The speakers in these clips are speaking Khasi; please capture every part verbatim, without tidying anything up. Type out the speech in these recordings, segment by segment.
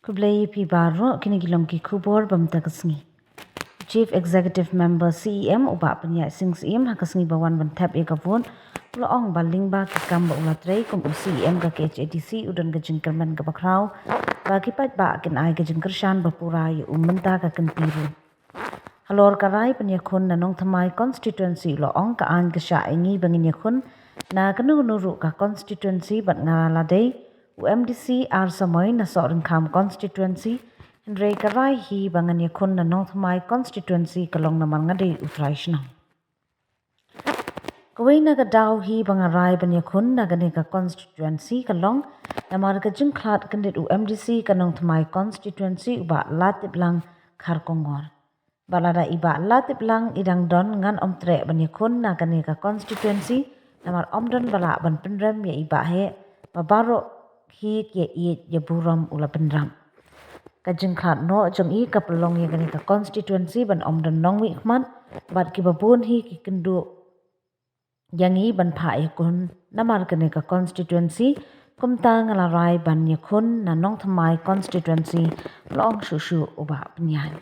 Khublei ïa phi baroh, kine ki long ki khubor ba mynta ka sngi. Chief Executive Member C E M u Bah Pynïaid Sing Syiem ha ka sngi ba wan ban thep ïa ka vote u la ong ba lyngba ki kam ba u la trei kum u C E M ka K H A D C u don ka jingkyrmen kaba khraw ba ki paidbah kin ai ka jingkyrshan ba pura ïa u mynta ka kynti ruh. Halor ka rai ban ïakhun na Nongthymmai constituency u la ong ka aiñ ka shah ïa ngi ba ngin ïakhun na kano kano ruh ka constituency bad nga la dei u M D C ar samoi na Sohryngkham constituency, hynrei ka rai hi ba ngan ïakhun na Nongthymmai constituency ka long namar nga dei u trai shnong. Kawei na ka daw hi ba nga rai ban ïakhun na kane ka constituency ka long namar ka jingkhlad kyndit u M D C ka Nongthymmai constituency u Bah Latiplang Kharkongor. Bad lada i Bah Latiplang i dang don ngan ym treh ban ïakhun na kane ka constituency namar ym don ba lah ban pynrem ïa i Bah heh ba baroh hi ki ïeit ïa burom u la pynrem. Ka jingkhlad noh jong i ka pynlong ïa kane ka constituency ban ym don nongmihkhmat bad kiba bun hi ki kynduh ïa ngi ban phah ïakhun namar kane ka constituency. Kumta nga la rai ban ïakhun na Nongthymmai constituency, u la ong shuh shuh u Bah Pynïaid.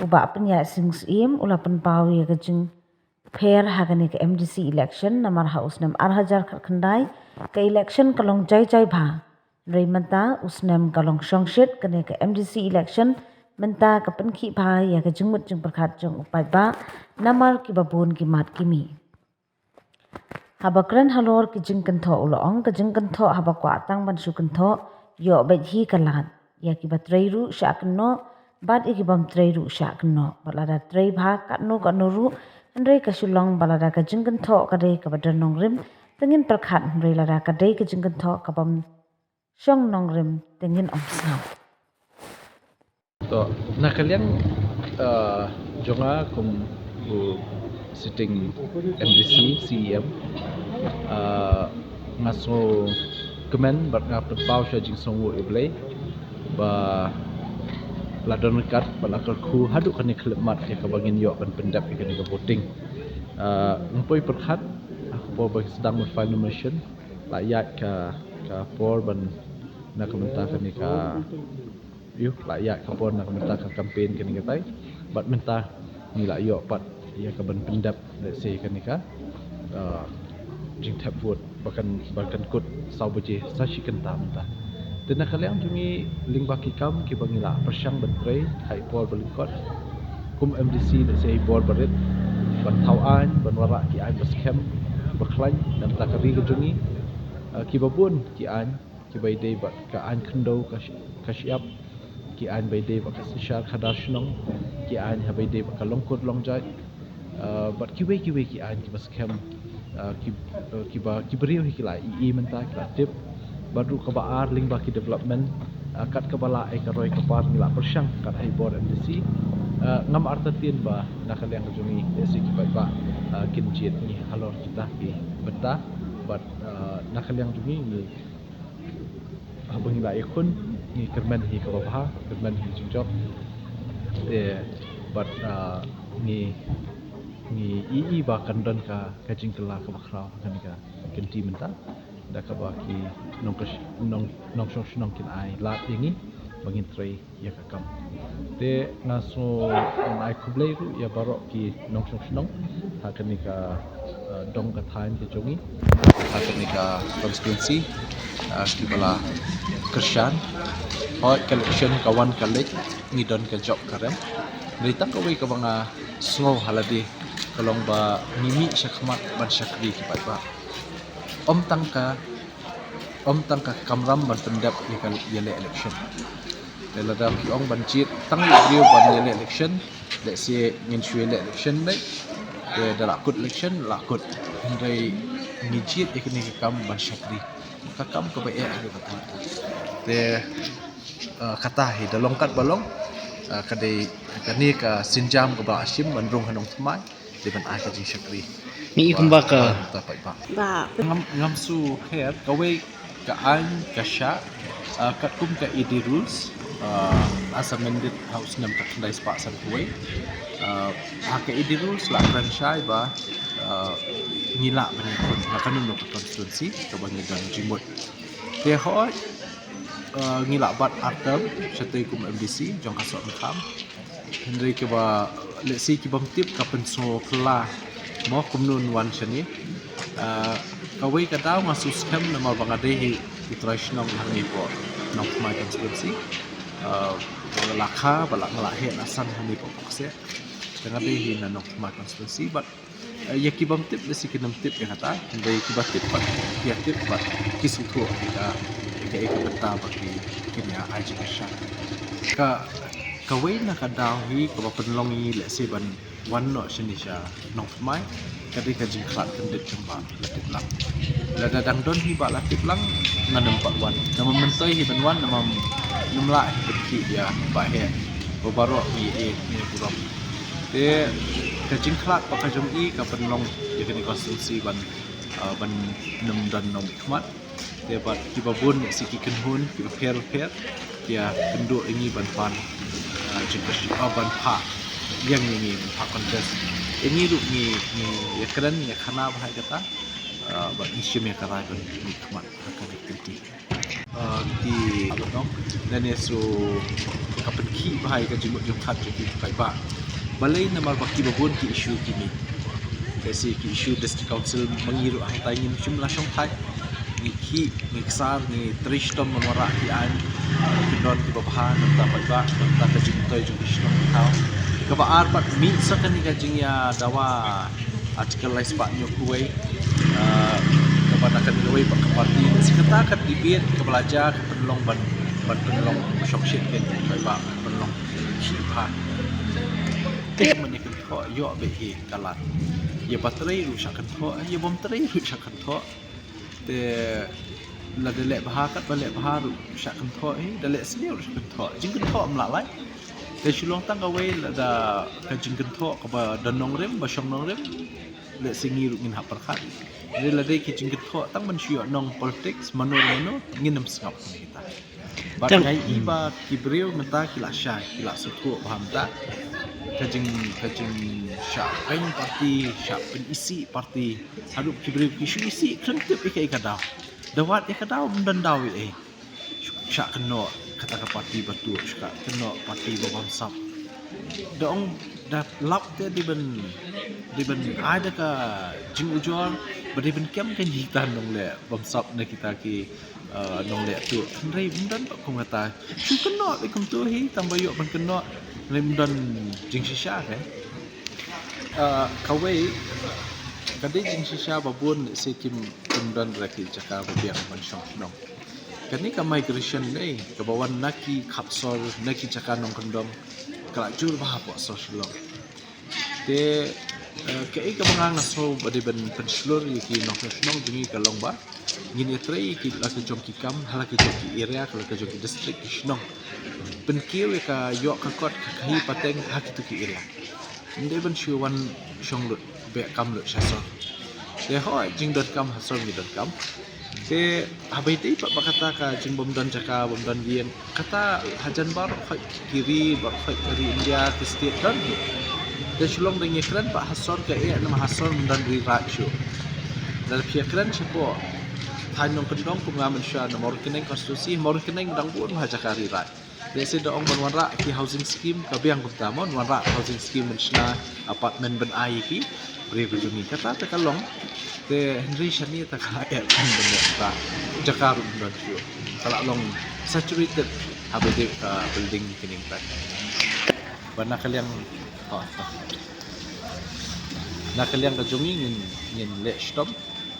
U Bah Pynïaid Sing Syiem u la pynpaw ïa ka jingpher ha kane ka M D C election namar ha u snem ar hajar khatkhyndai ka election ka long jai jai bha. Hynrei mynta u snem ka long shongshit kane ka M D C election, mynta ka pynkhih bha ïa ka jingmut jingpyrkhat jong u paidbah namar kiba bun ki mad ki mih. Haba kren halor ki jingkynthoh u la ong ka jingkynthoh haba kwah tang ban shu kynthoh ïoh beit hi ka lad, ïa kiba trei ruh shah kynnoh bad ïa kibym trei ruh shah kynnoh. Bad lada trei bha katno katno ruh, hynrei ka shu long ba lada ka jingkynthoh ka dei kaba don nongrim te ngin pyrkhat, hynrei lada ka dei ka jingkynthoh kabym shong nongrim te ngin ym sngap. To, na ka liang, eh, jong nga kum u sitting M D C, C E M, eh, nga sngewkmen bad nga pynpaw sha jingsngewnguh ïa U Blei ba la don ryngkat bad la kyrkhu haduh kane ka khyllipmat ïa kaba ngin ïoh ban pyndep ïa kane ka voting. Eh, nga poi pyrkhat ha ka por ba sdang ban file nomination, la ïaid ka, ka por ban na ka bynta kane ka, ïoh, la ïaid ka por na ka bynta ka campaign kane katai. Bad mynta ngi la ïoh pat ïa ka ban pyndep, let's say, kane ka, uh, jingthep vote ba kan, ba kan kut saw baje sa shi kynta mynta. Te na ka liang jong ngi lyngba ki kam kiba ngi la pyrshang ban trei ha i por ba lyngkot kum M D C, let's say, i por ba rit, ban thaw aiñ, ban wanrah ki aiñ ba skhem, ba khlaiñ na ka bynta ka ri ka jong ngi. Uh, kiba bun ki aiñ kiba ïadei bad ka aiñ khyndew ka sh-, ka shyiap, ki aiñ ba ïadei bad ka synshar khadar shnong, ki aiñ haba ïadei bad ka longkur longjait, eh, bad kiwei kiwei ki aiñ kiba skhem, eh, ki, eh, kiba, ki briew hi ki la ïohi mynta, ki la tip. Bad ruh kaba ar lyngba ki development, eh, kat kaba lah ïa ka roi ka par ngi la pyrshang kat ha i bor M D C. Eh, ngam artatien ba na ka liang ka jong ngi, eh, shi ki paidbah, eh, kin jied ngi halor kita ki bynta. Bad, eh, na ka liang jong ngi, ngi haba ngi la ïakhun ngi kyrmen hi kaba bha, kyrmen hi jingjop. Te bad, ah, ngi, ngi ïohi ba kan don ka, ka jingkylla kaba khraw ha kane ka kynti mynta da kaba ki nongkyr-, nong, nongshong shnong kin ai lad ïa ngi ba ngin trei ïa ka kam. Te nga sngew ban ai khublei ruh ïa baroh ki nongshong shnong ha kane ka, eh, dong ka thaiñ ka jong ngi, ha kane ka constituency, eh, kiba la kyrshan. Hooid, ka election ka wan ka leit, ngi don ka jop ka rem. Hynrei tang kawei kaba nga sngew ha lade ka long ba ngi mih shakhmat ban shakri ki paidbah. Ym tang ka, ym tang ka kamram ban pyndep ïa ka, ïaleh election. Te lada ki ong ban jied tang ïa briew ban ïaleh election, lehse ngin shu ïaleh election beit. Te da la kut election, la kut. Hynrei ngi jied ïa kane ka kam ban shakri. Ka kam kaba eh ïa kata. Te, eh, kata hi da long kat ba long, eh, ka dei kane ka sienjam kaba la shim ban rung ha Nongthymmai. Dei ban ai ka jingshakri. Ngi i kumba ka. Ba, ba. Ngam, ngam shu her, kawei ka aiñ ka shah, ah, katkum ka E D rules, ah, as amended ha u snem khatkhyndai spah san kawei. Ah, ha ka E D rules la kren shai ba, ah, ngi lah ban ïakhun na kano kano ka constituency kaba ngi don jingmut. Te hooid, Uh, ngi lah bat artam shatei kum M D C jong ka Sohryngkham. Hynrei kiba lehse ki bym tip ka pynsngewkla mo kumno wan shane. Uh, kawei ka daw nga sngewskhem namar ba nga dei hi u trai shnong hangne hapoh Nongthymmai constituency. Uh, la kha ba la nga la heh la san hangne hapoh Phukseh. Te nga dei hi na Nongthymmai constituency, but Eh, ïa ki bym tip lehse kin ym tip ïa kata, hynrei kiba tip pat ki ïa tip pat ki sngewthuh ïa ka, ïa ka, ïa ka bynta ba ki, kin ïa ai jingkyrshan. Ka, kawei na ka daw hi kaba pynlong ïa ngi lehse ban wan noh shane sha Nongthymmai ka dei ka jingkhlad kyndit jong ba la tip lang. Lada dang don hi ba la tip lang ngan ym pat wan. Namar myntoi hi ban wan namar ym lah hi ban khih ïa ba heh ba baroh ngi ïeit ngi burom. Te ka jingkhlad ba ka jong i ka pynlong ïa kane constituency ban, ah, ban nym don nongmihkhmat. Te bad kiba bun lehse ki kynhun kiba pher pher ki ïa kynduh ïa ngi ban pan, ah, jingkyrshan, ah, ban phah ïa ngi, ngi ban phah contest. Ïa ngi ruh ngi, ngi ïa kren ïa khana bha ïa kata, ah, bad ngi shim ïa ka rai ban mihkhmat ha kane ka kynti. Ah, ki, ah, nong, lane so ka pynkhih bha ïa ka jingmut jingpyrkhat jong ki paidbah. Balei? Namar ba kiba bun ki issue ki mih. Lehse ki issue District Council ma ngi ruh hangtai ngim shym la shongthait. Ngi khih, ngi ksar, ngi trei shitom ban wanrah ki aiñ ki don kiba bha na ka bynta paidbah, na ka bynta ka jingmyntoi jong ki shnong ki thaw. Kaba ar pat mih sa kane ka jingïadawa Article lai spah hynñiew phew wei, ah, kaba na kane kawei pat ka party. Sa kata ka debate kaba la jia ka pynlong ban, ban pynlong shongshit ïa ki paidbah, pynlong khih bha. Te mynne kynthoh ïoh beit hi ka lad. Ïa ba trei ruh shah kynthoh, ïa bym trei ruh shah kynthoh. Te lada leh bha katba leh bha ruh shah kynthoh hi, da leh sniew ruh shah kynthoh. Jingkynthoh ym lah lai. Te shu long tang kawei lada ka jingkynthoh kaba don nongrim, ba shong nongrim. Lehse ngi ruh ngin hap pyrkhat. Hynrei lada ki jingkynthoh tang ban shu ïoh nong politics, mano mano, ngin ym sngap kum kita. Bad nga ïohi ba ki briew mynta ki la shai, ki la sngewthuh bha mynta. Ka jing, ka jingshah pynbeit party, shah pynisih party. Haduh ki briew ki shu isih khlem tip ïa kaei ka daw. Da wad ïa ka daw ym don daw ei ei. Shah kynnoh kata ka party ba tuh, shah kynnoh party ba bamsap. Da ong da lap te dei ban, dei ban ai da ka jingujor ba dei ban kem kane kita nongleh bamsap na kita ki, eh, nongleh tuh. Hynrei ym don ba kum kata. Shu kynnoh beit kumto hi tang ba ïoh ban kynnoh. Hynrei ym don jingshisha ka. Ah, kawei ka dei jingshisha ba bun lehse kim, kim don ruh ki jaka ba biang ban shong shnong. Kane ka migration ne kaba wan na ki khap sor, na ki jaka nongkyndong, ka la jur bha hapoh sor Shillong. Te, eh, kaei kaba nga nga sngew ba dei ban pynshlur ïa ki nongshong shnong jong ngi ka long ba ngin ïatrei ïa ki la ki jong ki kam ha la ki jong ki area, ha la ki jong ki district, ki shnong. Pynkiew ïa ka ïoh ka kot ka khaïi pateng ha kito ki area. Ym dei ban shu wan shong lut, beh kam lut sha sor. Te hooid, jingdonkam ha sor ngi donkam. Te haba ïadei pat ba kata ka jingbym don jaka, bym don ïing, kata hajan baroh khoit ki ri, baroh khoit ka ri India, ki state don hi. Te shu long da ngi kren pat ha sor kaei, namar ha sor ym don ri raid shuh. Lada phi ïakren shapoh thaiñ nongkyndong kum nga mynshuwa na Mawryngkneng constituency, Mawryngkneng dang bun ha jaka ri raid. Lehse da ong ban wanrah ki housing scheme ka biang kumta mo, wanrah housing scheme ban shna apartment ban ai ïa ki briew ka jong ngi. Kata te ka long. Te hynrei shane te ka la eh ban ban ïa kata. Jaka ruh ym don shuh. Ka la long saturated haba dei ka building kine pat. Ba na ka liang, oh, na ka liang ka jong ngi ngin, ngin leh shitom,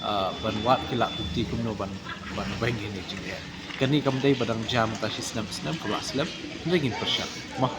ah, ban wad ki lad kumti kumno ban, ban weng ïa kine jingeh. Kane kam dei ba dang jia mynta shi snem snem, ka la slem, hynrei ngin pyrshang. Mo.